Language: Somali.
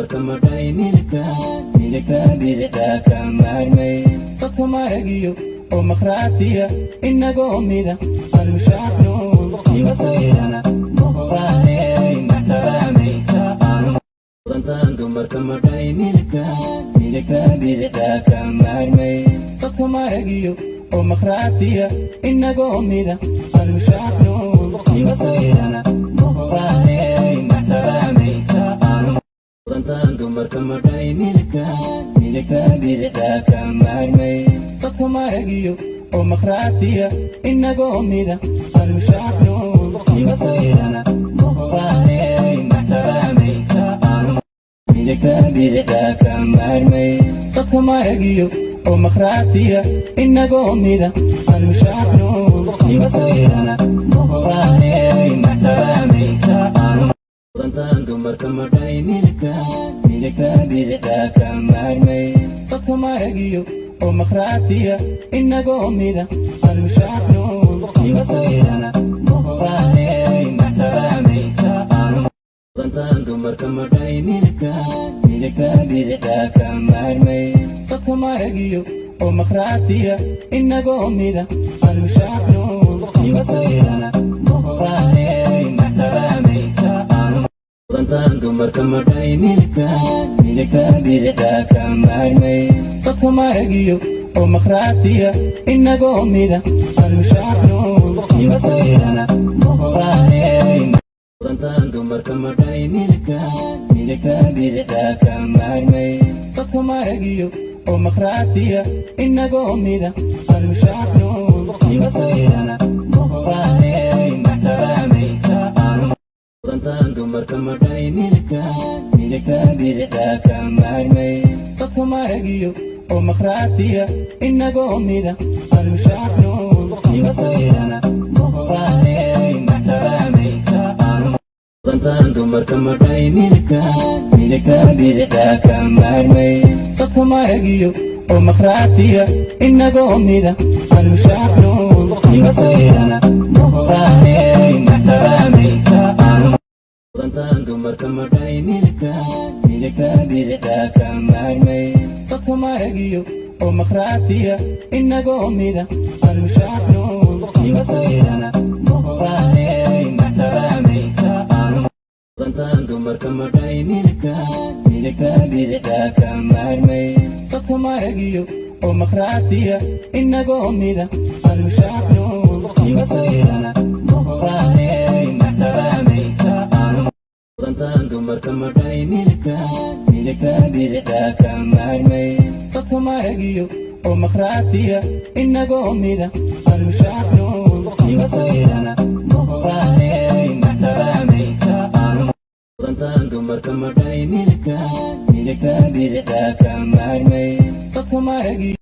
Dumarka madhay midigta, midigta, bidixda ka maarmay. Dadka maragiyo oo makhraatiya, inagoo mida aan mushaacno, imasayrana muhuraaney maxsalaamay aanu dantaan. Dumarka madhay midigta, midigta, bidixda ka maarmay. Dadka maragiyo oo makhraatiya, inagoo mida aan mushaacno, imasayrana muhuraaney maxsalaamay aanu dantaan. Dumarka madhay midigta, midigta, bidixda ka maarmay. Dadka maragiyo oo makhraatiya, inagoo mida aan mushaacno, imasayrana muhuraaney maxsalaamay aanu midigta, bidixda ka maarmay. Dadka maragiyo oo makhraatiya, inagoo mida aan mushaacno, imasayrana muhuraaney maxsalaamay aanu dantaan. Dumarka madhay midigta, midigta, bidixda ka maarmay. Dadka maragiyo oo makhraatiya, inagoo mida aan mushaacno, imasayrana muhuraaney maxsalaamay aanu dantaan. Dumarka madhay midigta, midigta, bidixda ka maarmay. Dadka maragiyo oo makhraatiya, inagoo mida aan mushaacno, imasayrana muhuraaney maxsalaamay aanu dantaan. Dumarka madhay midigta, midigta, bidixda ka maarmay. Dadka maragiyo oo makhraatiya, inagoo mida aan mushaacno, imasayrana muhuraaney dantaan. Dumarka madhay midigta, midigta, bidixda ka maarmay. Dadka maragiyo oo makhraatiya, inagoo mida aan mushaacno, imasayrana muhuraaney maxsalaamay aanu dantaan. Dumarka madhay midigta, midigta, bidixda ka maarmay. Dadka maragiyo oo makhraatiya, inagoo mida aan mushaacno, imasayrana muhuraaney maxsalaamay aanu dantaan. Dumarka madhay midigta, midigta, bidixda ka maarmay. Dadka maragiyo oo makhraatiya, inagoo mida aan mushaacno, imasayrana muhuraaney maxsalaamay aanu dantaan. Dumarka madhay midigta, midigta, bidixda ka maarmay. Dadka maragiyo oo makhraatiya, inagoo mida aan mushaacno, imasayrana muhuraaney maxsalaamay aanu dantaan. Dumarka madhay midigta, midigta, bidixda ka maarmay. Dadka maragiyo oo makhraatiya, inagoo mida aan mushaacno, imasayrana muhuraaney maxsalaamay aanu dantaan. Dumarka madhay midigta, midigta, bidixda ka maarmay. Dadka maragiyo oo makhraatiya, inagoo mida aan mushaacno, imasayrana muhuraaney maxsalaamay aanu dantaan. Dumarka madhay midigta, midigta, bidixda ka maarmay. Dadka maragiyo